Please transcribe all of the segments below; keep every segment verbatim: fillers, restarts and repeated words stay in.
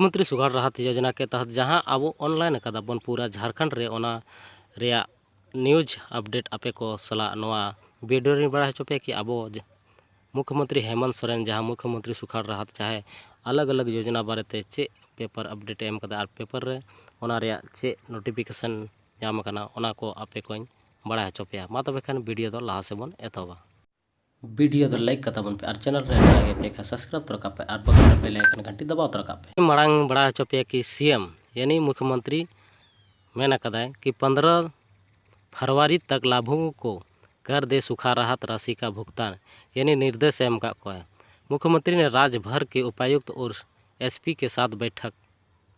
ᱢᱩᱠᱷᱭᱚᱢᱚᱱᱛᱨᱤ ᱥᱩᱠᱷᱟᱲ ᱨᱟᱦᱟᱛ ᱭᱳᱡᱚᱱᱟ ᱠᱮ ᱛᱟᱦᱟᱛ ᱡᱟᱦᱟᱸ ᱟᱵᱚ ᱚᱱᱞᱟᱭᱤᱱ ᱟᱠᱟᱫᱟ ᱵᱚᱱ ᱯᱩᱨᱟᱹ ᱡᱷᱟᱲᱠᱷᱚᱸᱰ ᱨᱮ, ᱚᱱᱟ ᱨᱮᱭᱟᱜ ᱱᱤᱭᱩᱡᱽ ᱟᱯᱰᱮᱴ ᱟᱯᱮ ᱠᱚ ᱥᱟᱞᱟᱜ ᱱᱚᱣᱟ ᱵᱷᱤᱰᱤᱭᱳ ᱨᱤᱧ ᱵᱟᱲᱟᱭ ᱦᱚᱪᱚ ᱯᱮᱭᱟ ᱠᱤ ᱟᱵᱚ ᱡᱮ ᱢᱩᱠᱷᱭᱚᱢᱚᱱᱛᱨᱤ ᱦᱮᱢᱚᱱᱛ ᱥᱚᱨᱮᱱ ᱡᱟᱦᱟᱸ ᱢᱩᱠᱷᱭᱚᱢᱚᱱᱛᱨᱤ ᱥᱩᱠᱷᱟᱲ ᱨᱟᱦᱟᱛ ᱪᱟᱦᱮ ᱟᱞᱟᱜᱽ ᱟᱞᱟᱜᱽ ᱭᱳᱡᱚᱱᱟ ᱵᱟᱨᱮᱛᱮ ᱪᱮᱫ ᱯᱮᱯᱟᱨ ᱟᱯᱰᱮᱴ ᱮ ᱮᱢ ᱠᱟᱫᱟ ᱟᱨ ᱯᱮᱯᱟᱨ ᱨᱮ ᱚᱱᱟ ᱨᱮᱭᱟᱜ ᱪᱮᱫ ᱱᱳᱴᱤᱯᱷᱤᱠᱮᱥᱚᱱ ᱧᱟᱢ ᱟᱠᱟᱱᱟ, ᱚᱱᱟ ᱠᱚ ᱟᱯᱮ ᱠᱚᱧ ᱵᱟᱲᱟᱭ ᱦᱚᱪᱚ ᱯᱮᱭᱟ᱾ ᱢᱟ ᱛᱚᱵᱮ ᱠᱷᱟᱱ ᱵᱷᱤᱰᱤᱭᱳ ᱫᱚ ᱞᱟᱦᱟ ᱥᱮᱫ ᱵᱚᱱ ᱮᱛᱚᱦᱚᱵᱟ᱾ ᱵᱷᱤᱰᱤᱭᱳ ᱫᱚ ᱞᱟᱭᱤᱠ ᱠᱟᱛᱟ ᱵᱚᱱ ᱯᱮ ᱟᱨ ᱪᱮᱱᱮᱞ ᱨᱮ ᱱᱟᱣᱟ ᱜᱮ ᱯᱮ ᱠᱷᱟᱱ ᱥᱟᱵᱥᱠᱨᱟᱭᱤᱵ ᱛᱚᱨᱟ ᱠᱟᱜ ᱯᱮ ᱟᱨ ᱵᱟᱠᱷᱟᱱ ᱵᱮᱞ ᱟᱭᱠᱚᱱ ᱜᱷᱟᱱᱴᱤ ᱫᱟᱵᱟᱣ ᱛᱚᱨᱟ ᱠᱟᱜ ᱯᱮ᱾ ᱢᱟᱲᱟᱝ ᱵᱟᱲᱟᱭ ᱦᱚᱪᱚ ᱯᱮᱭᱟ ᱠᱤ ᱥᱤ ᱮᱢ ᱭᱟᱱᱤ ᱢᱩᱠᱷᱭᱚᱢᱚᱱᱛᱨᱤ ᱢᱮᱱ ᱟᱠᱟᱫᱟᱭ ᱠᱤ ᱯᱚᱱᱫᱽᱨᱚ ᱯᱷᱟᱨᱣᱟᱨᱤ ᱛᱟᱠ ᱞᱟᱵᱷᱩᱠ ᱠᱚ ᱠᱟᱨ ᱫᱮ ᱥᱩᱠᱷᱟ ᱨᱟᱦᱟᱛ ᱨᱟᱥᱤ ᱠᱟ ᱵᱷᱩᱜᱽᱛᱟᱱ ᱭᱟᱱᱤ ᱱᱤᱨᱫᱮᱥ ᱮ ᱮᱢ ᱟᱠᱟᱫ ᱠᱚᱣᱟ᱾ ᱢᱩᱠᱷᱭᱚᱢᱚᱱᱛᱨᱤ ᱱᱮ ᱨᱟᱡᱽᱵᱷᱟᱨ ᱠᱮ ᱩᱯᱟᱭᱩᱠᱛ ᱚᱨ ᱮᱥ ᱯᱤ ᱠᱮ ᱥᱟᱛ ᱵᱮᱴᱷᱟᱠ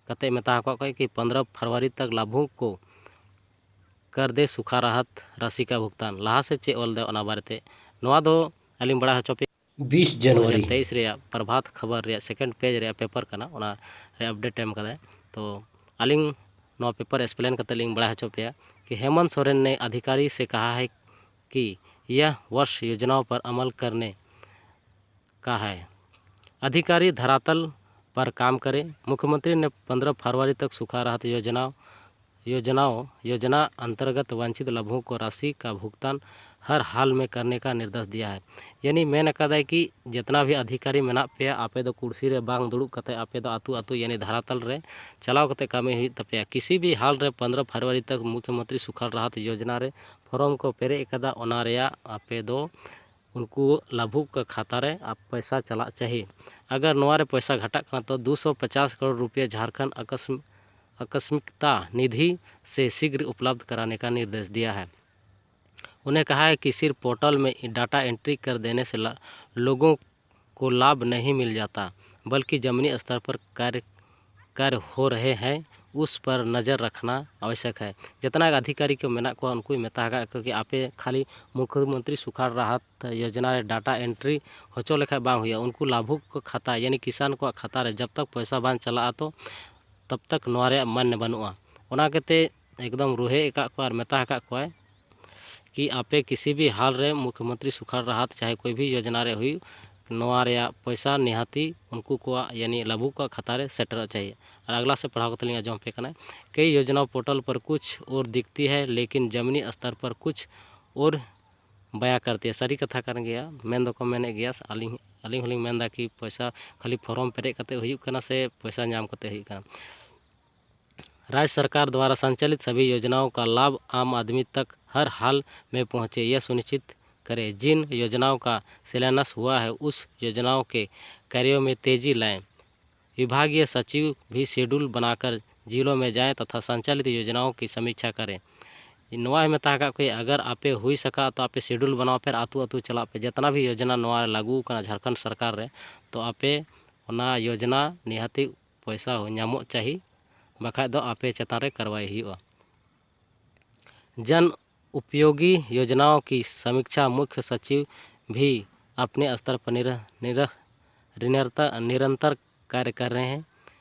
ᱠᱟᱛᱮ ᱢᱮᱛᱟ ᱟᱠᱟᱫ ᱠᱚᱣᱟ ᱠᱤ ᱯᱚᱱᱫᱽᱨᱚ ᱯᱷᱟᱨᱣᱟᱨᱤ ᱛᱟᱠ ᱞᱟᱵᱷᱩᱠ ᱠᱚ ᱠᱟᱨ ᱫᱮ ᱥᱩᱠᱷᱟ ᱨᱟᱦᱟᱛ ᱨᱟᱥᱤ ᱠᱟ ᱵᱷᱩᱜᱽᱛᱟᱱ ᱞᱟᱦᱟ ᱥᱮᱫ ᱪᱮᱫ ᱚᱞ ᱫᱚ ᱚᱱᱟ ᱵᱟᱨᱮᱛᱮ ᱱᱚᱣᱟ ᱫᱚ ᱟᱹᱞᱤᱧ ᱵᱟᱲᱟᱭ ᱦᱚᱪᱚ ᱯᱮ᱾ ᱵᱤᱥ ᱡᱟᱱᱩᱣᱟᱨᱤ ᱫᱩ ᱦᱟᱡᱟᱨ ᱛᱮᱭᱤᱥ ᱨᱮᱭᱟᱜ ᱯᱨᱚᱵᱷᱟᱛ ᱠᱷᱚᱵᱚᱨ ᱨᱮᱭᱟᱜ ᱥᱮᱠᱮᱱᱰ ᱯᱮᱡᱽ ᱨᱮᱭᱟᱜ ᱯᱮᱯᱟᱨ ᱠᱟᱱᱟ, ᱚᱱᱟ ᱨᱮ ᱟᱯᱰᱮᱴ ᱮᱢ ᱠᱟᱫᱟᱭ᱾ ᱛᱚ ᱟᱹᱞᱤᱧ ᱱᱚᱣᱟ ᱯᱮᱯᱟᱨ ᱮᱠᱥᱯᱞᱮᱱ ᱠᱟᱛᱮ ᱞᱤᱧ ᱵᱟᱲᱟᱭ ᱦᱚᱪᱚ ᱯᱮᱭᱟ ᱠᱤ ᱦᱮᱢᱚᱱᱛ ᱥᱚᱨᱮᱱ ᱱᱮ ᱟᱫᱷᱤᱠᱟᱨᱤ ᱥᱮ ᱠᱟᱦᱟ ᱦᱮ ᱠᱤ ᱭᱟᱦ ᱣᱚᱨᱥ ᱭᱳᱡᱱᱟᱣ ᱯᱟᱨ ᱟᱢᱟᱞ ᱠᱟᱨᱱᱮ ᱠᱟ ᱦᱮ ᱟᱫᱷᱤᱠᱟᱨᱤ ᱫᱷᱟᱨᱟᱛᱟᱞ ᱯᱟᱨ ᱠᱟᱢ ᱠᱟᱨᱮ᱾ ᱢᱩᱠᱷᱭᱚᱢᱚᱱᱛᱨᱤ ᱱᱮ ᱯᱚᱱᱫᱽᱨᱚ ᱯᱷᱟᱨᱣᱟᱨᱤ ᱛᱟᱠ ᱥᱩᱠᱷᱟ ᱨᱟᱦᱟᱛ ᱭᱳᱡᱱᱟᱣ ᱭᱳᱡᱱᱟᱣ ᱭᱳᱡᱱᱟ ᱚᱱᱛᱚᱨᱜᱚᱛ ᱣᱟᱧᱪᱷᱤᱛ ᱞᱟᱵᱷᱩᱠ ᱠᱚ ᱨᱟᱥᱤ ᱠᱟ ᱵᱷᱩᱜᱽᱛᱟᱱ ᱦᱟᱨ ᱦᱟᱞ ᱢᱮ ᱠᱟᱨᱱᱮ ᱠᱟ ᱱᱤᱨᱫᱮᱥ ᱫᱤᱭᱟ ᱦᱮ᱾ ᱭᱟᱱᱤ ᱢᱮᱱ ᱟᱠᱟᱫᱟᱭ ᱠᱤ ᱡᱤᱛᱱᱟ ᱵᱷᱤ ᱟᱫᱷᱤᱠᱟᱨᱤ ᱢᱮᱱᱟᱜ ᱯᱮᱭᱟ, ᱟᱯᱮ ᱫᱚ ᱠᱩᱨᱥᱤ ᱨᱮ ᱵᱟᱝ ᱫᱩᱲᱩᱵ ᱠᱟᱛᱮ ᱟᱯᱮ ᱫᱚ ᱟᱹᱛᱩ ᱟᱹᱛᱩ ᱭᱟᱱᱤ ᱫᱷᱟᱨᱟᱛᱟᱞ ᱨᱮ ᱪᱟᱞᱟᱣ ᱠᱟᱛᱮ ᱠᱟᱹᱢᱤ ᱦᱩᱭᱩᱜ ᱛᱟᱯᱮᱭᱟ᱾ ᱠᱤᱥᱤ ᱵᱷᱤ ᱦᱟᱞ ᱨᱮ ᱯᱚᱱᱫᱽᱨᱚ ᱯᱷᱟᱨᱣᱟᱨᱤ ᱛᱟᱠ ᱢᱩᱠᱷᱭᱚᱢᱚᱱᱛᱨᱤ ᱥᱩᱠᱷᱟᱲ ᱨᱟᱦᱟᱛ ᱭᱳᱡᱱᱟ ᱨᱮ ᱯᱷᱚᱨᱚᱢ ᱠᱚ ᱯᱮᱨᱮᱡ ᱟᱠᱟᱫᱟ, ᱚᱱᱟ ᱨᱮᱭᱟᱜ ᱟᱯᱮ ᱫᱚ ᱩᱱᱠᱩ ᱞᱟᱵᱷᱩᱠ ᱠᱚ ᱠᱷᱟᱛᱟ ᱨᱮ ᱟᱯ ᱯᱚᱭᱥᱟ ᱪᱟᱞᱟᱜ ᱪᱟᱹᱦᱤ᱾ ᱟᱜᱟᱨ ᱱᱚᱣᱟ ᱨᱮ ᱯᱚᱭᱥᱟ ᱜᱷᱟᱴᱟᱜ ᱠᱟᱱᱟ ᱛᱚ ᱫᱩ ᱥᱚ ᱯᱚᱪᱟᱥ ᱠᱟᱨᱳᱲ ᱨᱩᱯᱤᱭᱟ ᱡᱷᱟᱨᱠᱷᱚᱸᱰ ᱟᱠᱟᱥᱢᱤ ᱟᱠᱟᱥᱢᱤᱠᱛᱟ ᱱᱤᱫᱷᱤ ᱥᱮ ᱥᱤᱜᱽᱨ ᱩᱯᱞᱟᱵᱫᱷ ᱠᱟᱨᱟᱱᱮ ᱠᱟ ᱱᱤᱨᱫᱮᱥ ᱫᱤᱭᱟ ᱦᱮ᱾ ᱩᱱᱦᱮ ᱠᱟᱦᱟ ᱦᱮ ᱠᱤ ᱥᱤᱨᱯᱷ ᱯᱳᱨᱴᱟᱞ ᱢᱮ ᱰᱟᱴᱟ ᱮᱱᱴᱨᱤ ᱠᱟᱨ ᱫᱮᱱᱮ ᱥᱮ ᱞᱳᱜᱳ ᱠᱚ ᱞᱟᱵᱷ ᱱᱟᱦᱤ ᱢᱤᱞ ᱡᱟᱛᱟ ᱵᱚᱞᱠᱤ ᱡᱟᱢᱤᱱᱤ ᱥᱛᱚᱨ ᱯᱟᱨ ᱠᱟᱨ ᱠᱟᱨ ᱦᱳ ᱨᱮᱦᱮ ᱦᱮ ᱩᱥ ᱯᱟᱨ ᱱᱚᱡᱚᱨ ᱨᱟᱠᱷᱱᱟ ᱟᱵᱚᱥᱭᱚᱠ ᱦᱮ᱾ ᱡᱤᱛᱱᱟ ᱜᱮ ᱟᱫᱷᱤᱠᱟᱨᱤ ᱠᱚ ᱢᱮᱱᱟᱜ ᱠᱚᱣᱟ ᱩᱱᱠᱩᱭ ᱢᱮᱛᱟ ᱟᱠᱟᱫ ᱠᱚᱣᱟ ᱠᱤ ᱟᱯᱮ ᱠᱷᱟᱹᱞᱤ ᱢᱩᱠᱷᱭᱚᱢᱚᱱᱛᱨᱤ ᱥᱩᱠᱷᱟᱲ ᱨᱟᱦᱟᱛ ᱭᱳᱡᱚᱱᱟ ᱨᱮ ᱰᱟᱴᱟ ᱮᱱᱴᱨᱤ ᱦᱚᱪᱚ ᱞᱮᱠᱷᱟᱡ ᱵᱟᱝ ᱦᱩᱭᱩᱜᱼᱟ᱾ ᱩᱱᱠᱩ ᱞᱟᱵᱷᱩᱠ ᱠᱚ ᱠᱷᱟᱛᱟ ᱭᱟᱱᱤ ᱠᱤᱥᱟᱱ ᱠᱚᱣᱟᱜ ᱠᱷᱟᱛᱟ ᱨᱮ ᱡᱟᱵ ᱛᱟᱠ ᱯᱚᱭᱥᱟ ᱵᱟᱝ ᱪᱟᱞᱟᱜᱼᱟ ᱛᱚ ᱛᱟᱵ ᱛᱟᱠ ᱱᱚᱣᱟ ᱨᱮᱭᱟᱜ ᱢᱟᱱᱱᱮ ᱵᱟᱹᱱᱩᱜᱼᱟ᱾ ᱚᱱᱟ ᱠᱟᱛᱮ ᱮᱠᱫᱚᱢ ᱨᱩᱦᱮ ᱟᱠᱟᱫ ᱠᱚᱣᱟ ᱟᱨ ᱢᱮᱛᱟ ᱟᱠᱟᱫ ᱠᱚᱣᱟᱭ ᱠᱤ ᱟᱯᱮ ᱠᱤᱥᱤ ᱵᱷᱤ ᱦᱟᱞ ᱨᱮ ᱢᱩᱠᱷᱭᱚᱢᱚᱱᱛᱨᱤ ᱥᱩᱠᱷᱟᱲ ᱨᱟᱦᱟᱛ ᱪᱟᱦᱮ ᱠᱳᱭ ᱵᱷᱤ ᱭᱳᱡᱚᱱᱟ ᱨᱮ ᱦᱩᱭᱩᱜ ᱱᱚᱣᱟ ᱨᱮᱭᱟᱜ ᱯᱚᱭᱥᱟ ᱱᱤᱦᱟᱹᱛᱤ ᱩᱱᱠᱩ ᱠᱚᱣᱟᱜ ᱭᱟᱱᱤ ᱞᱟᱹᱵᱩ ᱠᱚᱣᱟᱜ ᱠᱷᱟᱛᱟ ᱨᱮ ᱥᱮᱴᱮᱨᱚᱜ ᱪᱟᱹᱦᱤᱭᱮ᱾ ᱟᱨ ᱟᱜᱽᱞᱟ ᱥᱮᱫ ᱯᱟᱲᱦᱟᱣ ᱠᱟᱛᱮ ᱞᱤᱧ ᱟᱸᱡᱚᱢ ᱟᱯᱮ ᱠᱟᱱᱟ, ᱠᱟᱹᱭ ᱭᱳᱡᱽᱱᱟᱣ ᱯᱳᱨᱴᱟᱞ ᱯᱟᱨ ᱠᱩᱪᱷ ᱚᱨ ᱫᱤᱠᱷᱛᱤ ᱦᱟᱭ ᱞᱮᱠᱤᱱ ᱡᱟᱢᱤᱱᱤ ᱥᱛᱚᱨ ᱯᱟᱨ ᱠᱩᱪᱷ ᱚᱨ ᱵᱟᱭᱟ ᱠᱟᱨᱛᱤ ᱦᱟᱭ᱾ ᱥᱟᱹᱨᱤ ᱠᱟᱛᱷᱟ ᱠᱟᱱ ᱜᱮᱭᱟ, ᱢᱮᱱ ᱫᱚᱠᱚ ᱢᱮᱱᱮᱫ ᱜᱮᱭᱟ᱾ ᱟᱹᱞᱤᱧ ᱟᱹᱞᱤᱧ ᱦᱚᱸᱞᱤᱧ ᱢᱮᱱᱫᱟ ᱠᱤ ᱯᱚᱭᱥᱟ ᱠᱷᱟᱹᱞᱤ ᱯᱷᱚᱨᱚᱢ ᱯᱮᱨᱮᱡ ᱠᱟᱛᱮ ᱦᱩᱭᱩᱜ ᱠᱟᱱᱟ ᱥᱮ ᱯᱚᱭᱥᱟ ᱧᱟᱢ ᱠᱟᱛᱮ ᱦᱩᱭᱩᱜ ᱠᱟᱱᱟ? राज्य सरकार द्वारा संचालित सभी योजनाओं का लाभ आम आदमी तक हर हाल में पहुँचे, यह सुनिश्चित करें। जिन योजनाओं का शिलान्यास हुआ है, उस योजनाओं के कार्यों में तेजी लाएं। विभागीय सचिव भी शेड्यूल बनाकर जिलों में जाएं तथा संचालित योजनाओं की समीक्षा करें। ᱱᱚᱣᱟ ᱦᱚᱸ ᱢᱮᱛᱟ ᱟᱠᱟᱫ ᱠᱚᱣᱟ, ᱟᱜᱟᱨ ᱟᱯᱮ ᱦᱩᱭ ᱥᱟᱠᱟ ᱛᱚ ᱟᱯᱮ ᱥᱤᱰᱩᱞ ᱵᱮᱱᱟᱣ ᱯᱮ, ᱟᱹᱛᱩ ᱟᱹᱛᱩ ᱪᱟᱞᱟᱜ ᱯᱮ, ᱡᱮᱛᱱᱟ ᱵᱷᱤ ᱭᱳᱡᱽᱱᱟ ᱱᱚᱣᱟ ᱨᱮ ᱞᱟᱹᱜᱩ ᱟᱠᱟᱱᱟ ᱡᱷᱟᱲᱠᱷᱚᱸᱰ ᱥᱚᱨᱠᱟᱨ ᱨᱮ, ᱛᱚ ᱟᱯᱮ ᱚᱱᱟ ᱭᱳᱡᱽᱱᱟ ᱱᱤᱦᱟᱹᱛᱤ ᱯᱚᱭᱥᱟ ᱦᱚᱸ ᱧᱟᱢᱚᱜ ᱪᱟᱹᱦᱤ, ᱵᱟᱠᱷᱟᱡ ᱫᱚ ᱟᱯᱮ ᱪᱮᱛᱟᱱ ᱨᱮ ᱠᱟᱨᱣᱟᱭ ᱦᱩᱭᱩᱜᱼᱟ᱾ जन उपयोगी योजनाओं की समीक्षा मुख्य सचिव भी अपने स्तर पर निर, निर, निरंतर निरंतर कार्य कर रहे हैं।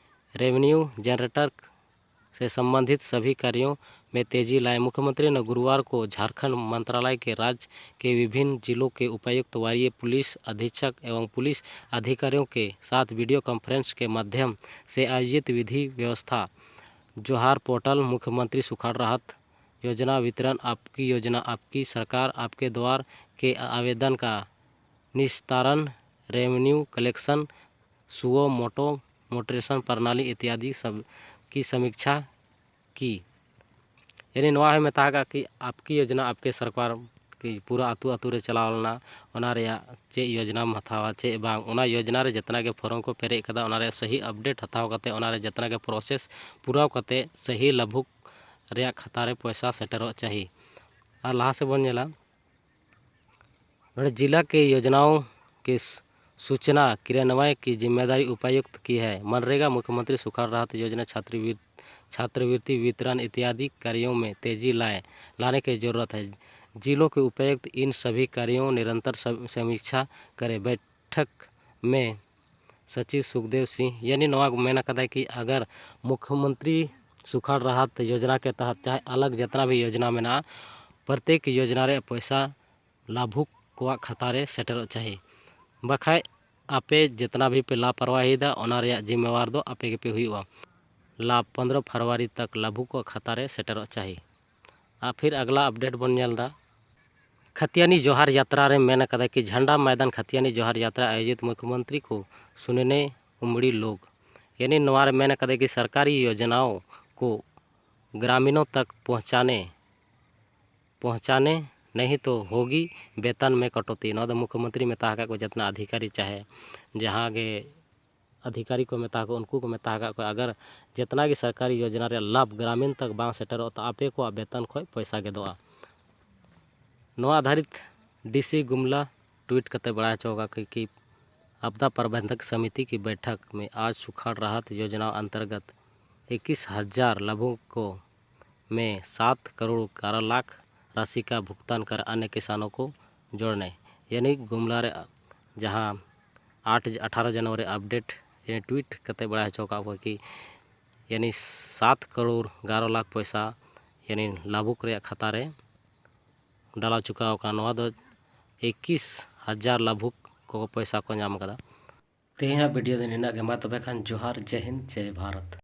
रेवेन्यू जनरेटर से संबंधित सभी कार्यों में तेजी लाए। मुख्यमंत्री ने गुरुवार को झारखंड मंत्रालय के राज्य के विभिन्न जिलों के उपायुक्त, वरीय पुलिस अधीक्षक एवं पुलिस अधिकारियों के साथ वीडियो कॉन्फ्रेंस के माध्यम से आयोजित विधि व्यवस्था जोहार पोर्टल, मुख्यमंत्री सुखाड़ राहत योजना वितरण, आपकी योजना, आपकी सरकार, आपके द्वार के आवेदन का निस्तारण, रेवेन्यू कलेक्शन, सुओ मोटो मोटरेशन प्रणाली इत्यादि सब की समीक्षा की। ᱭᱟᱱᱤ ᱱᱚᱣᱟ ᱦᱚᱸᱭ ᱢᱮᱛᱟ ᱟᱠᱟᱫ ᱠᱤ ᱟᱯᱠᱤ ᱭᱳᱡᱽᱱᱟ ᱟᱯᱠᱮ ᱥᱚᱨᱠᱟᱨ ᱠᱤ ᱯᱩᱨᱟᱹ ᱟᱹᱛᱩ ᱟᱹᱛᱩ ᱨᱮ ᱪᱟᱞᱟᱣ ᱞᱮᱱᱟ, ᱚᱱᱟ ᱨᱮᱭᱟᱜ ᱪᱮᱫ ᱭᱳᱡᱽᱱᱟᱢ ᱦᱟᱛᱟᱣᱟ ᱪᱮᱫ ᱵᱟᱝ, ᱚᱱᱟ ᱭᱳᱡᱽᱱᱟ ᱨᱮ ᱡᱮᱛᱱᱟ ᱜᱮ ᱯᱷᱚᱨᱚᱢ ᱠᱚ ᱯᱮᱨᱮᱡ ᱠᱟᱫᱟ ᱚᱱᱟ ᱨᱮᱭᱟᱜ ᱥᱟᱹᱦᱤ ᱟᱯᱰᱮᱴ ᱦᱟᱛᱟᱣ ᱠᱟᱛᱮ ᱚᱱᱟ ᱨᱮ ᱡᱮᱛᱱᱟ ᱜᱮ ᱯᱨᱚᱥᱮᱥ ᱯᱩᱨᱟᱹᱣ ᱠᱟᱛᱮ ᱥᱟᱹᱦᱤ ᱞᱟᱹᱵᱷᱩᱠ ᱨᱮᱭᱟᱜ ᱠᱷᱟᱛᱟ ᱨᱮ ᱯᱚᱭᱥᱟ ᱥᱮᱴᱮᱨᱚᱜ ᱪᱟᱹᱦᱤ᱾ ᱟᱨ ᱞᱟᱦᱟ ᱥᱮᱫ ᱵᱚᱱ ᱧᱮᱞᱟ, ᱱᱚᱰᱮ ᱡᱤᱞᱟ ᱠᱮ ᱭᱳᱡᱽᱱᱟᱣ ᱠᱮ ᱥᱩᱪᱱᱟ ᱠᱨᱤᱭᱟᱱᱣᱟᱭ ᱠᱤ ᱡᱤᱢᱢᱮᱫᱟᱨᱤ ᱩᱯᱟᱭᱩᱠᱛ ᱠᱤ ᱦᱟᱭ᱾ मनरेगा, मुख्यमंत्री सुखाड़ राहत योजना, छात्रवृत्ति छात्रवृत्ति वितरण इत्यादि कार्यों में तेजी लाए लाने की जरूरत है। जिलों के उपायुक्त इन सभी कार्यों निरंतर सम- समीक्षा करें। बैठक में सचिव सुखदेव सिंह ᱭᱟᱱᱤ ᱱᱚᱣᱟ ᱠᱚ ᱢᱮᱱ ᱟᱠᱟᱫᱟ ᱠᱤ ᱟᱜᱟᱨ ᱢᱩᱠᱷᱭᱚᱢᱚᱱᱛᱨᱤ ᱥᱩᱠᱷᱟᱲ ᱨᱟᱦᱟᱛ ᱭᱳᱡᱽᱱᱟ ᱠᱮ ᱛᱟᱦᱟᱛ ᱪᱟᱦᱮ ᱟᱞᱟᱜᱽ ᱡᱟᱛᱱᱟ ᱵᱷᱤ ᱭᱳᱡᱽᱱᱟ ᱢᱮᱱᱟᱜᱼᱟ, ᱯᱨᱚᱛᱮᱠ ᱭᱳᱡᱽᱱᱟ ᱨᱮᱭᱟᱜ ᱯᱚᱭᱥᱟ ᱞᱟᱵᱷᱩᱠ ᱠᱚᱣᱟᱜ ᱠᱷᱟᱛᱟ ᱨᱮ ᱥᱮᱴᱮᱨᱚᱜ ᱪᱟᱹᱦᱤ᱾ ᱵᱟᱠᱷᱟᱡ ᱟᱯᱮ ᱡᱤᱛᱱᱟ ᱵᱷᱤ ᱯᱮ ᱞᱟᱯᱟᱨᱣᱟᱦᱤᱭᱮᱫᱟ, ᱚᱱᱟ ᱨᱮᱭᱟᱜ ᱡᱤᱢᱢᱮᱣᱟᱨ ᱫᱚ ᱟᱯᱮ ᱜᱮᱯᱮ ᱦᱩᱭᱩᱜᱼᱟ᱾ ᱞᱟᱵᱷ ᱯᱚᱱᱫᱽᱨᱚ ᱯᱷᱟᱨᱣᱟᱨᱤ ᱛᱟᱠ ᱞᱟᱵᱷᱩᱠ ᱠᱚ ᱠᱷᱟᱛᱟ ᱨᱮ ᱥᱮᱴᱮᱨᱚᱜ ᱪᱟᱹᱦᱤ᱾ ᱟᱨ ᱯᱷᱤᱨ ᱟᱜᱽᱞᱟ ᱟᱯᱰᱮᱴ ᱵᱚᱱ ᱧᱮᱞ ᱮᱫᱟ᱾ ᱠᱷᱟᱛᱤᱭᱟᱱᱤ ᱡᱚᱦᱟᱨ ᱭᱟᱛᱨᱟ ᱨᱮ ᱢᱮᱱ ᱟᱠᱟᱫᱟ ᱠᱤ ᱡᱷᱟᱱᱰᱟ ᱢᱚᱭᱫᱟᱱ ᱠᱷᱟᱛᱤᱭᱟᱱᱤ ᱡᱚᱦᱟᱨ ᱭᱟᱛᱨᱟ ᱟᱭᱳᱡᱤᱛ ᱢᱩᱠᱷᱭᱚᱢᱚᱱᱛᱨᱤ ᱠᱚ ᱥᱩᱱᱮᱱᱮ ᱩᱢᱲᱤ ᱞᱳᱜ, ᱭᱟᱱᱤ ᱱᱚᱣᱟ ᱨᱮ ᱢᱮᱱ ᱟᱠᱟᱫᱟ ᱠᱤ ᱥᱚᱨᱠᱟᱨᱤ ᱭᱳᱡᱚᱱᱟᱣ ᱠᱚ ᱜᱨᱟᱢᱤᱱᱚ ᱛᱟᱠ ᱯᱚᱦᱪᱟᱱᱮ ᱯᱚᱦᱪᱟᱱᱮ ᱱᱟᱦᱤ ᱛᱚ ᱦᱳᱜᱤ ᱵᱮᱛᱚᱱ ᱢᱮ ᱠᱚᱴᱚᱛᱤ᱾ ᱱᱚᱣᱟ ᱫᱚ ᱢᱩᱠᱷᱭᱚᱢᱚᱱᱛᱨᱤ ᱢᱮᱛᱟ ᱟᱠᱟᱫ ᱠᱚ ᱡᱮᱛᱱᱟ ᱟᱫᱷᱤᱠᱟᱨᱤ ᱪᱟᱦᱮ ᱡᱟᱦᱟᱸ ᱜᱮ ᱟᱫᱷᱤᱠᱟᱨᱤ ᱠᱚ ᱢᱮᱛᱟ ᱠᱚ, ᱩᱱᱠᱩ ᱠᱚ ᱢᱮᱛᱟ ᱟᱠᱟᱫ ᱠᱚᱣᱟ, ᱟᱜᱟᱨ ᱡᱮᱛᱱᱟ ᱜᱮ ᱥᱚᱨᱠᱟᱨᱤ ᱭᱳᱡᱚᱱᱟ ᱨᱮᱭᱟᱜ ᱞᱟᱵᱷ ᱜᱨᱟᱢᱤᱱ ᱛᱟᱠ ᱵᱟᱝ ᱥᱮᱴᱮᱨᱚᱜ ᱛᱚ ᱟᱯᱮ ᱠᱚᱣᱟᱜ ᱵᱮᱛᱚᱱ ᱠᱷᱚᱱ ᱯᱚᱭᱥᱟ ᱜᱮᱫᱚᱜᱼᱟ᱾ ᱱᱚᱣᱟ ᱟᱫᱷᱟᱨᱤᱛ ᱰᱤᱥᱤ ᱜᱩᱢᱞᱟ ᱴᱩᱭᱤᱴ ᱠᱟᱛᱮ ᱵᱟᱲᱟᱭ ᱦᱚᱪᱚ ᱟᱠᱟᱫ ᱠᱚ ᱠᱤ ᱟᱯᱫᱟ ᱯᱨᱚᱵᱚᱱᱫᱷᱚᱠ ᱥᱚᱢᱤᱛᱤ ᱠᱤ ᱵᱮᱴᱷᱚᱠ ᱢᱮ ᱟᱡ ᱥᱩᱠᱷᱟᱲ ᱨᱟᱦᱟᱛ ᱭᱳᱡᱚᱱᱟ ᱚᱱᱛᱚᱨᱜᱚᱛ ᱤᱠᱤᱥ ᱦᱟᱡᱟᱨ ᱞᱟᱵᱷᱩᱠ ᱠᱚ ᱢᱮ ᱥᱟᱛ ᱠᱟᱨᱳᱲ ᱜᱭᱟᱨᱟ ᱞᱟᱠᱷ ᱨᱟᱥᱤ ᱠᱟ ᱵᱷᱩᱜᱽᱛᱟᱱ ᱠᱟᱨ ᱟᱱᱭᱚ ᱠᱤᱥᱟᱱᱚ ᱠᱚ ᱡᱳᱲᱱᱮ᱾ ᱭᱟᱱᱤ ᱜᱩᱢᱞᱟ ᱨᱮ ᱡᱟᱦᱟᱸ ᱟᱴ ᱟᱴᱷᱟᱨᱚ ᱡᱟᱱᱩᱣᱟᱨᱤ ᱟᱯᱰᱮᱴ ᱭᱟᱱᱤ ᱴᱩᱭᱤᱴ ᱠᱟᱛᱮ ᱵᱟᱲᱟᱭ ᱦᱚᱪᱚ ᱟᱠᱟᱫ ᱠᱚᱣᱟ ᱠᱤ ᱭᱟᱱᱤ ᱥᱟᱛ ᱠᱟᱨᱳᱲ ᱜᱭᱟᱨᱟ ᱞᱟᱠᱷ ᱯᱚᱭᱥᱟ ᱭᱟᱱᱤ ᱞᱟᱵᱷᱩᱠ ᱨᱮᱭᱟᱜ ᱠᱷᱟᱛᱟ ᱨᱮ ᱰᱟᱞᱟᱣ ᱪᱩᱠᱟᱣ ᱟᱠᱟᱱᱟ᱾ ᱱᱚᱣᱟ ᱫᱚ ᱤᱠᱤᱥ ᱦᱟᱡᱟᱨ ᱞᱟᱵᱷᱩᱠ ᱠᱚ ᱯᱚᱭᱥᱟ ᱠᱚ ᱧᱟᱢ ᱟᱠᱟᱫᱟ᱾ ᱛᱮᱦᱮᱧᱟᱜ ᱵᱷᱤᱰᱤᱭᱳ ᱫᱚ ᱱᱤᱱᱟᱹᱜ ᱜᱮ᱾ ᱢᱟ ᱛᱚᱵᱮ ᱠᱷᱟᱱ ᱡᱚᱦᱟᱨ, ᱡᱟᱭ ᱦᱤᱱᱫ, ᱡᱟᱭ ᱵᱷᱟᱨᱚᱛ᱾